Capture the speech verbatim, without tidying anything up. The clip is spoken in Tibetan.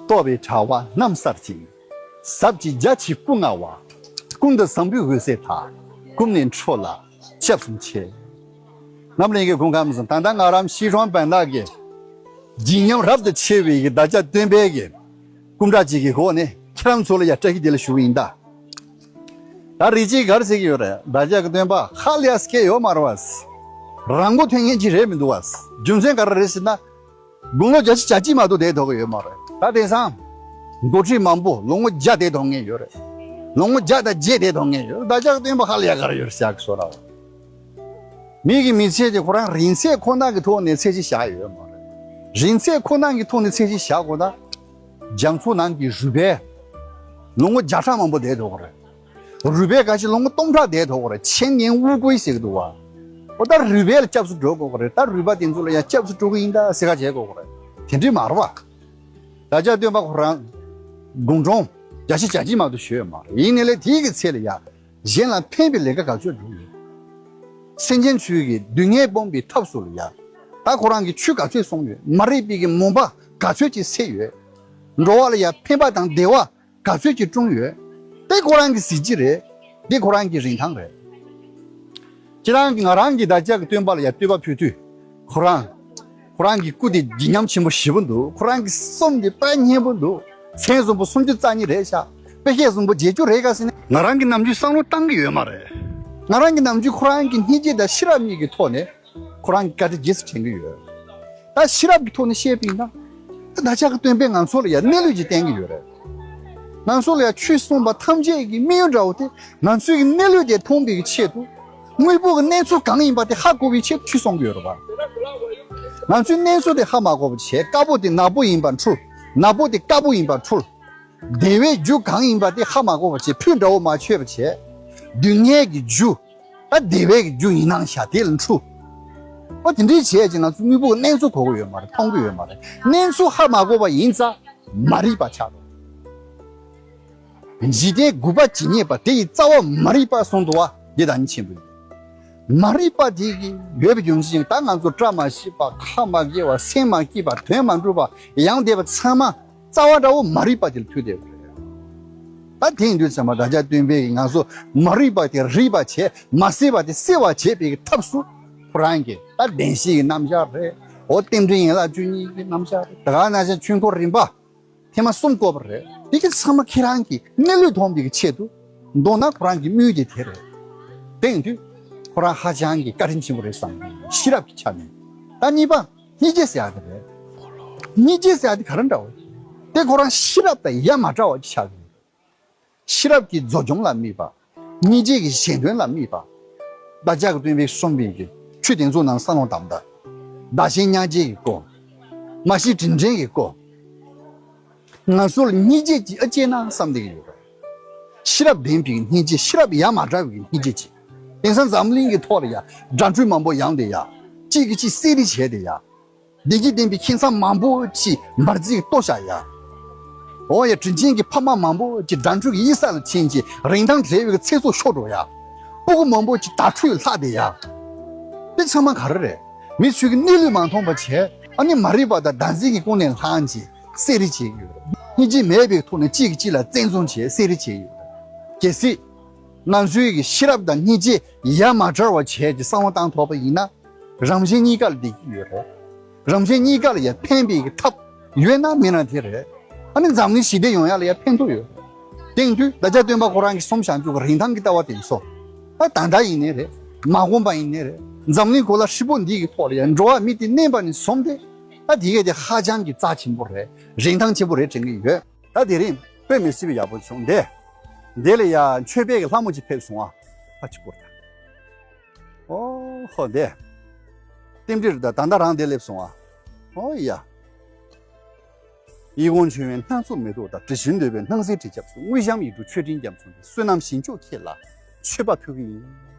རྟོག་པའི་དྲ་བ་རྣམ་གསལ་ཅིང་། ཟབ་ཅིང་རྒྱ་ཆེའི་སྐུ་མངའ་བ། ཀུན་ཏུ་བཟང་པོའི་འོད་ཟེར་དག། བཀུམ་ནས་འཕྲོ་ལ་སྐྱབས་སུ་མཆི། རྣམ་གླིང་གི་སྐུ་ཁམས་བཟང་། ད་ལྟ་ང་རང་ཤི་ཁྲོན་བན་དག་གི་བརྗིད་ཉམས་རབ་ཏུ་ཆེ་བའི་གི་བདག་ཅག་སྟོན་པའི་གི་སྐུ་འདྲ་ཅིག་གི་སྒོ་ནས་ཁྱེད་རང་ཚོ་ལ་ཡ་བཀྲ་ཤིས་བདེ་ལེགས་ཞུ་གི་ཡིན་ད། ད་རེ་ཅིག་ག་རེ་ཟེར་གི་ཡོད་རེད། བདག་ཅག་གི་སྟོན་པ་ཧ་ལས་ཡ་སྐད་ཡོད་མ་རེད་བ། རང་མགོ་ཐོན་མཁན་ཅིག་རེད་མི་འདུག་བ། རྒྱུ་མཚན་ག་རེ་རེད་ཟེར་ན། དགུང་ལོ་བརྒྱད་ཅུ་གྱ་གཅིག་མ་གཏོགས་བསྡད་ཐུབ་ཀྱི་ཡོད་མ་རེད། ད་དེང་སང་འགོ་ཁྲིད་མང་པོ་ལོ་ངོ་བརྒྱ་བསྡད་ཐུབ་མཁན་ཡོད་རེད། ལོ་ངོ་བརྒྱ་དང་བརྒྱད་བསྡད་ཐུབ་མཁན་ཡོད་རེད། བདག་ཅག་སྟོན་པ་ཧ་ལས་ཡ་ག་རེ་ཡོད་རེད་ཟེར་གི་སོ་ར། མི་གི་མི་ཚེ་དེ་ཁོ་རང་རིང་ཚད་ཁོ་ན་གི་ཐོག་ནས་ཚད་གཞི་བཞག་ཡོད་མ་རེད། རིང་ཚད་ཁོ་ན་གི་ཐོག་ནས་ཚད་གཞི་བཞག་དགོས་ན། རྒྱ་མཚོ་ནང་གི་རུས་སྦལ་ལོ་ངོ་བརྒྱ་ཕྲག་མང་པོ་བསྡད་ཐུབ་ཀྱི་རེད། རུས་སྦལ་ཁ་ཤས་ལོ་ངོ་སྟོང་ཕྲག་བསྡད་ཐུབ་ཀྱི་རེད། ཆེན་ཉན་དབུ་ཀུའི་ཟེར་གི་འདུག་བ། འོ་ད་རུས་སྦལ་ལ་སྐྱབས་སུ་འགྲོ་དགོས་ཀྱི་རེད། ད་རུས་པ་དེ་ཚོ་ལ་ཡང་སྐྱབས་སུ་འགྲོ་གི་ཡིན་ད་ཟེར་ཁ་བྱེད་དགོས་ཀྱི་རེད། དེ་འདྲས་མ་རེད་བ། བདག་ཅག་སྟོན་པ་ཁོ་རང་དགུང་གྲངས་བརྒྱ་ཆ་བརྒྱ་གཅིག་མ་གཏོགས་བཞུགས་ཡོད་མ་རེད། ཡིན་ནའི་ལས་དེའི་གི་ཚེ་ལ་ཡ་གཞན་ལ་ཕན་པའི་ལས་ཀ་ག་ཚོད་བསྒྲུབས་ཡོད། སེམས་ཅན་ཚོའི་གི་སྡུག་བསྔལ་སྤོང་བའི་ཐབས་སུ་ལ་ཡ། ད་ཁོ་རང་གི་ཆོས་ག་ཚོད་གསུངས་ཡོད། མ་རིག་པའི་གི་མུན་པ་ག་ཚོད་ཅིག་སེལ་ཡོད། འགྲོ་བ་ལ་ཡ་ཕན་པ་དང་བདེ་བ་ག་ཚོད་ཅིག་བསྐྲུན་ཡོད། དེ་ཁོ་རང་གི་གཟི་བརྗིད་རེད། དེ་ཁོ་རང་གི་རིན་ཐང་རེད། ཁྱེད་རང་གི་ང་རང་གི་བདག་ཅག་གི་སྟོན་པ་ལ་ཡ་བསྟོད་པ་ཕུལ་དུས། ཁོ་རང་། ཁོ་རང་གི་སྐུ་དེ་བརྗིད་ཉམས་ཆེན་པོ་ཞེ་པོ་འདུག་ཁོ་རང་གི་གསུང་དེ་དཔེ་སྙན་པོ་འདུག་མཚན་གསུམ་པོ་སུམ་ཅུ་རྩ་གཉིས་རེད་ཤག་དཔེ་བཤད་གསུམ་པོ་བརྒྱད་ཅུ་རེད་ག་ཟེར་ནས་ང་རང་གི་ནམ་རྒྱུན་བསམ་བློ་བཏང་གི་ཡོད་མ་རེད། ང་རང་གི་ནམ་རྒྱུན་ཁོ་རང་གི་སྙིང་རྗེ་དང་ཤེས་རབ་གཉིས་ཀྱི་ཐོག་ནས་ཁོ་རང་གི་བཀའ་དྲིན་རྗེས་སུ་དྲན་གྱི་ཡོད། ད་ཤེས་རབ་ཀྱི་ཐོག་ནས་བཤད་པ་ཡིན་ན། ད་བདག་ཅག་གི་སྟོན་པས་ང་ཚོ་ལ་ཡང་གནས་ལུགས་ཅིག་བསྟན་གྱི་ཡོད་རེད། ང་ཚོ་ལ་ཡང་ཆོས་གསུངས་པ་ཐམས་ཅད་ཀྱི་དམིགས་ཡུལ་འདྲ་བོ་དེ། ང་ཚོའི་གི་གནས་ལུགས་དེ་མཐོང་བའི་གི་ཆེད་དུ། དངོས་པོ་གི་གནས་ཚུལ་གང་ཡིན་པ་དེ་ཧ་གོ་བའི་ཆེད་དུ་ཆོས་གསུང་གི་ཡོད་རེད་པ། ང་ཚོའི་གནས་ཚུལ་དེ་ཧ་མ་གོ་བ་བྱས། དཀར་པོ་དེ་ནག་པོ་ཡིན་པ་འཁྲུལ། ནག་པོ་དེ་དཀར་པོ་ཡིན་པ་འཁྲུལ། བདེ་བའི་རྒྱུ་གང་ཡིན་པ་དེ་ཧ་མ་གོ་བ་བྱས། ཕུད་འདྲ་བོ་མ་མཆོད་པ་བྱས། སྡུག་བསྔལ་གྱི་རྒྱུ། ད་བདེ་བའི་རྒྱུ་ཡིན་ནའང་ཤ་དེ་ལ་འཁྲུལ། ཨོ་དེ་འདྲའི་བྱས་ཀྱི་ང་ཚོ་དངོས་པོ་གི་གནས་ཚུལ་གོ་གི་ཡོད་མ་རེད། མཐོང་གི་ཡོད་མ་རེད། གནས་ཚུལ་ཧ་མ་གོ་བ་ཡིན་ཙང་མ་རིག་པ་ཆགས་འགྲོ། འཇིག་རྟེན་དགུ་པ་ཇི་སྙེད་པ་དེ་ཡི་རྩ་བ་མ་རིག་པ་གསུངས་འདུག་བ། འདི་བདག་ཉིད་ཆེན་པོས། མ་རིག་པ་དེ་གི་ཡོད་པའི་རྒྱུ་མཚན་ད་ང་ཚོ་བཀྲ་མ་ཤིས་པ། ཁ་མ་དགེ་བ། སེམས་མ་སྐྱིད་པ། དོན་མ་འགྲུབ་པ། ཡང་འདས་པ་ཚང་མ། རྩ་བ་འདྲ་བོ་མ་རིག་པ་དེ་ལ་ཐུག་བསྡད་པ་རེད། ད་དེང་དུས་ཚང་མ་བདག་ཅག་སྟོན་པས་ང་ཚོ་མ་རིག་པ་དེ་རིག་པ་བྱས། མ་སྲིད་པ་དེ་སྲིད་པ་བྱེད་པའི་ཐབས་སུ་ཁོ་རང་གིས་ད་བདེན་བཞིའི་རྣམ་གཞག་རེད། འོ་རྟེན་འབྲེལ་ཡན་ལག་བཅུ་གཉིས་ཀྱི་རྣམ་གཞག་རེད། ད་ག་ནང་བཞིན་ཆོས་འཁོར་རིམ་པ་ཐེངས་མ་གསུམ་བསྐོར་བ་རེད། དེ་གི་ཚང་མ་ཁྱེད་རང་གི་གནས་ལུགས་མཐོང་བའི་ཆེད་དུ། མདོར་ན་ཁོ་རང་གི་དམིགས་ཡུལ་དེ་དེ་རེད། དེང་དུས་ཁོ་རང་ཧ་ཅང་གི་བཀའ་དྲིན་ཆེན་པོ་རེད་བསམ། ཤེས་རབ་ཀྱི་ཆ་ནས། ད་གཉིས་པ། སྙིང་རྗེ་ཟེར་ཡ་དེ་རེད། སྙིང་རྗེ་ཟེར་ཡ་དེ་ག་རེ་འདྲ་བོ། དེ་ཁོ་རང་ཤེས་རབ་དང་ཡ་མ་བྲལ་བ་ཅིག་ཆགས་ཀྱི་རེད། ཤེས་རབ་ཀྱི་རྫོགས་བྱང་ལ་དམིགས་པ། སྙིང་རྗེ་གི་གཞན་དོན་ལ་དམིགས་པ། བདག་ཅག་གི་སྟོན་པས་གསུངས་པའི་གི་ཆོས་དེ་ཚོ་ནང་བསམ་བློ་བཏང་ད། བདག་གཞན་མཉམ་བརྗེ་གི་སྐོར། མ་གཞི་དྲིན་དྲན་གྱི་སྐོར། ང་ཚོ་ལ་སྙིང་རྗེ་ཅིག་ཨ་སྐྱེས་ན་བསམ་བསྡད་ཀྱི་ཡོད་རེད། ཤེས་རབ་ལྡན་པའི་སྙིང་རྗེ། ཤེས་རབ་ཡ་མ་བྲལ་བའི་སྙིང་རྗེ་ཅིག་དེང་སང་འཛམ་གླིང་གི་ཐོག་ལ་ཡ་དགྲ་འཕྲུལ་མང་པོ་ཡོང་བསྡད་ཡ། གཅིག་གིས་གཅིག་བསད་རེས་བྱས་བསྡད་ཡ། བདེ་སྐྱིད་ལྡན་པའི་ཁྱིམ་ཚང་མང་པོ་ཅིག་འབར་རྫས་གཏོར་བཞག་ཡ། འོ་ཡ་དྲིན་ཅན་གྱི་ཕ་མ་མང་པོ་ཅིག་དགྲ་འཕྲུལ་གྱི་ཡིད་ས་ལ་ཕྱིན་ཅིག་རིན་ཐང་བྲལ་བའི་ཚེ་སྲོག་ཤོར་འགྲོ་ཡ། སྤུ་གུ་མང་པོ་ཅིག་དྭ་ཕྲུག་ལྷག་བསྡད་ཡ། དེ་ཚང་མ་ག་རེ་རེད། མི་ཚོས་ཀྱི་གནས་ལུགས་མ་མཐོང་བ་བྱས། ཨ་ནི་མ་རིག་པ་དང་བདག་འཛིན་གྱི་ཀུན་ནས་བསླངས་བྱས་བསད་རེས་བྱེད་ཀྱི་ཡོད་རེད། སྙིང་རྗེ་མེད་པའི་ཐོག་ནས་གཅིག་གིས་གཅིག་ལ་བཙན་བཟུང་བྱས་བསད་རེས་བྱེད་ཀྱི་ཡོད་རེད། གལ་སྲིད་ང་ཚོའི་གི་ཤེས་རབ་དང་སྙིང་རྗེ་ཡ་མ་བྲལ་བ་བྱས་ཀྱི་བསམ་བློ་བཏང་ཐུབ་པ་ཡིན་ན། རང་གཞན་གཉིས་ཀ་ལ་བདེ་སྐྱིད་ཡོད་རེད། རང་གཞན་གཉིས་ཀ་ལ་ཡང་ཕན་པའི་གི་ཐབས་ཡོད་ན་མེད་ན་དེ་རེད། ཨ་ནི་འཛམ་གླིང་ཞི་བདེ་ཡོང་ཡ་ལ་ཡང་ཕན་ཐོགས་ཡོད་རེད། དེང་དུས་བདག་ཅག་སྟོན་པ་ཁོ་རང་གིས་གསུངས་བཞག་རྒྱུ་གི་རིན་ཐང་གི་ལྟ་བ་དེ་ཚོ། ད་ད་ལྟ་ཡིན་ནའི་རེད། མ་འོངས་པ་ཡིན་ནའི་རེད། འཛམ་གླིང་གོ་ལ་ཧྲིལ་པོ་འདི་གི་ཐོག་ལ་ཡང་འགྲོ་བ་མི་དེ་གནས་པ་ནས་བཟུང་སྟེ། ད་དེ་གས་དེ་ཧ་ཅང་གི་རྩ་ཆེན་པོ་རེད། རིན་ཐང་ཆེན་པོ་རེད་དྲན་གྱི་ཡོད། ད་དེ་རིང་དཔེ་མི་སྲིད་པའི་ཡག་པོ་བྱུང་སྟེ། འདི་ལ་ཡ་མཆོད་པའི་གི་ལྷ་མོ་ཅིག་ཕེབས་སོང་ཨ། ཕ་ཅིག་བསྐུར་ད། ཨོ་ཧོ་འདི། རྟེན་འབྲེལ་ད་ད་ལྟ་རང་འདི་སླེབས་སོང་ཨ། ཨོ་ཡ། ཡིད་འོང་བྱོན་པའི་སྣ་ཚོགས་མེ་ཏོག་དང་། དྲི་བཞོན་འདོད་པའི་སྣང་སྲིད་དྲི་ཆབ་སོགས། དངོས་བཤམས་ཡིག་དྲུག་མཆོད་སྤྲིན་རྒྱ་མཚོ་འདི། བསོད་ནམས་ཞིང་མཆོག་ཁྱེད་ལ་མཆོད་པ་ཕུལ་གྱི་ཡིན།